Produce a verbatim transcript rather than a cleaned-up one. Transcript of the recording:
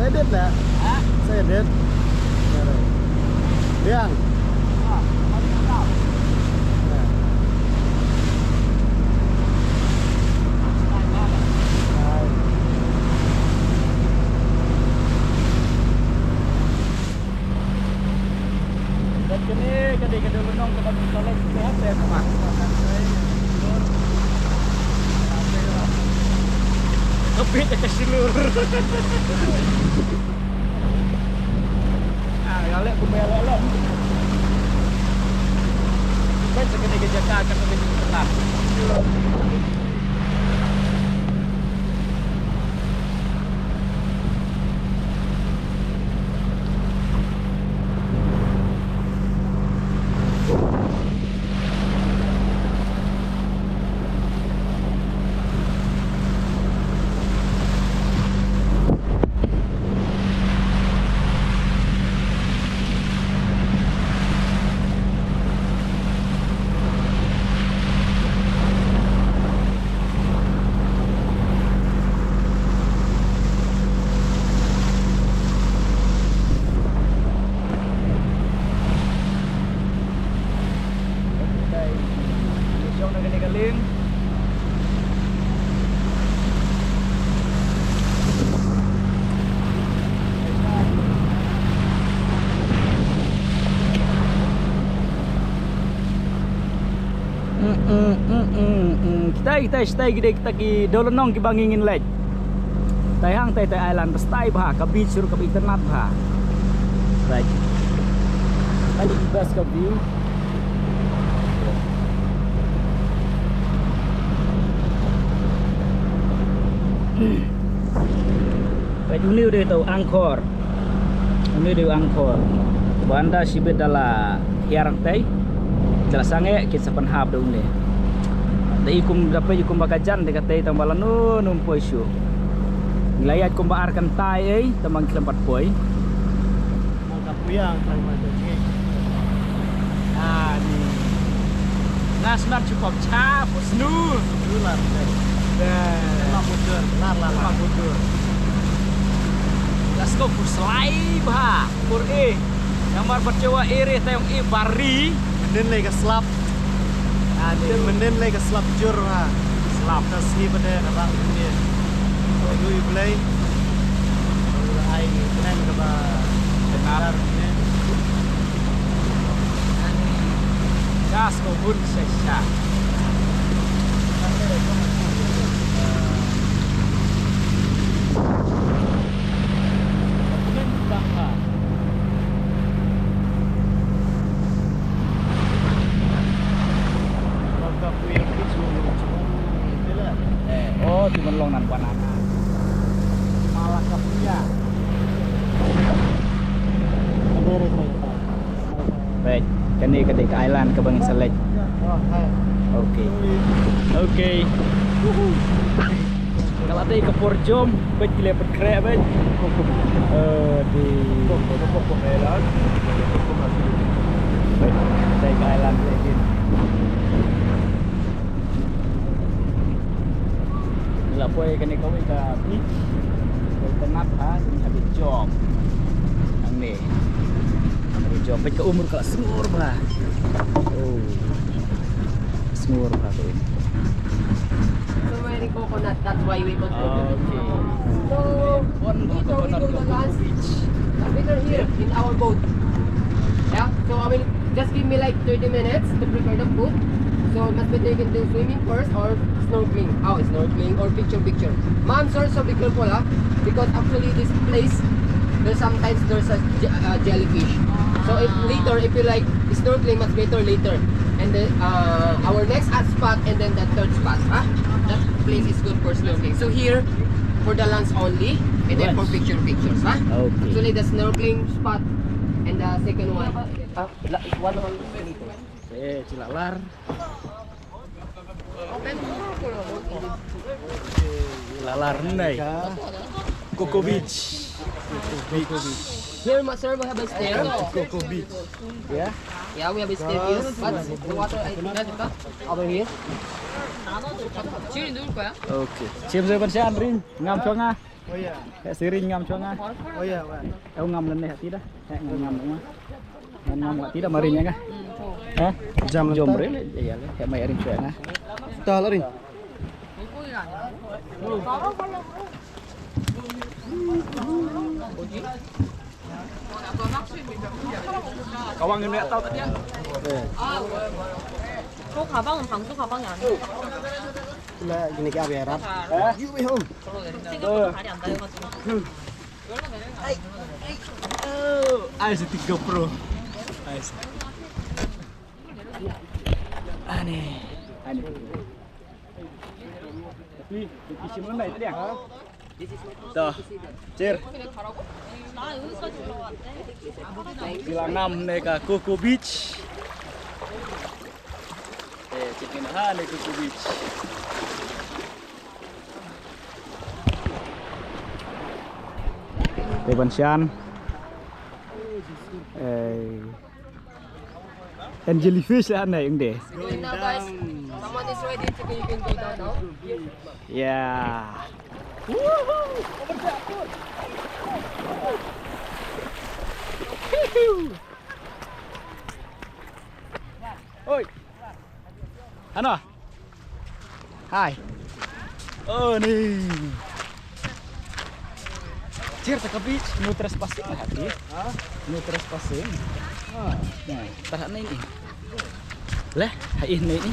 Edit lah. Ha? Saya edit. Biang. Kat kane ka dei ka dei lynnong kaba ngi collect sehat sehat, Mak. Ka bit ka shlur. Ah, ya leh kumba ya leh leh. Bad sa kane ka jaka ka dei ka tengah. Mm, mm, mm, mm, mm. Kitai, kitai, kitai, kitai, kitai, ki dei kita ki dewlynnong kiba ngi ngin leit. Kitai hangtai, kitai island ba style bha, ka beach ruh kaba itynnat bha. Kitai ki best ka view. Peit, une u dei uta u angkor. Une u dei u angkor. Ba ynda shibit da la hiar hangtei, da la sangeh, kin sa pynhap da une. Da i kum, da peit i kum ba ka jan da katei tang ba lano ym poi shuh. Ngi la ïaid kum ba ar kynta ei, tang ba ngi khlem pat poi. Ka puyang tang ba ka jingeh. Ah, ni. Nga smat chup cha, pos nu. Nu la te. Deh. La mudur, la, la, la. La mudur. Let's go, pur slai bha. Pur eh. Namar bat chewa ere tayong eh bari. Nen le ka slap. Ade. Mynnin le ka slap jur ha. Slap. Ka sngi ba dei ka bang mynnin. Ko yu i Blei. Ko yu ai mynnin ka ba. Benar. Mynnin. Gas ko bun sesha. Mynnin bang ha. Eh, oh, ti ban long nan banana. Malakapia. Peit, kane ka dei ka island kaba ngin sa leit. Okay. Okay. Ka la dei ka por jom, peit ki la pynkhreh, peit. Eh, di. Peit, dei ka island, peit. La poi kane kawei ka beach. Poi ka nat ha, kane ka beach jom. Hangne. Ka beach jom, peit ka um ruh ka la sngur bha. Oh. Sngur bha ka um. So many coconut, that's why we go to. Ah, okay. So, later we go to lunch. Later here in our boat. Yeah, so I will just give me like thirty minutes to prepare the food. So much better you can do swimming first or snorkeling. Oh, snorkeling or picture picture. Ma'am, sir, so be careful, ha? Because actually this place, there's sometimes there's a je- uh, jellyfish. So if later, if you like snorkeling, much better later. And then uh, our next at spot and then the third spot, ha? That place is good for snorkeling. So here, for the lunch only, and then for picture pictures, ha? Okay. So like the snorkeling spot and the second one. Ah, la- one only. Eh, ci la lar. Lalar nai. Coco Beach. Coco Beach. Here, ma- sir, we have a stair. Welcome to Coco Beach. Yeah? Yeah, we have a stair here. But the water, I think, over here. Sino doon kaya? Okay. James, ban siya, Andrin. Ngam chonga. Heh, siring ngam chwa nga. Ew ngam lane hati da. Heh, ngam ngam ma. Ngam ngam hati da marin ya nga. Heh? Jam lane. Jom re le, ya le. Heh, mai arin chwa nga. Ta la rin. Kawang ni tak dia. 저 가방은 방수 가방이 아니에요. Lah, gini ka biar. Heh? You be home. 생각보다 발이 안 닿아가지고. Ai sa tiga pro. Ai sa. Ani. Ani. Tapi, tapi semua naik tadi ya? Tuh, cheer. Kilang nam ne ka Coco Beach. Eh, check in ha ne Coco Beach. Te ban shan. Eh. And jellyfish lah na yung de. Going down. Someone is ready to go, you can go down now. Yeah. Oi. Ano? Hi. Oh, ni. Cheer ta ka beach, no trespassing lah hati. Ha? No trespassing. Ha. Nah, tarah ni ni. Leh, hai ni ni.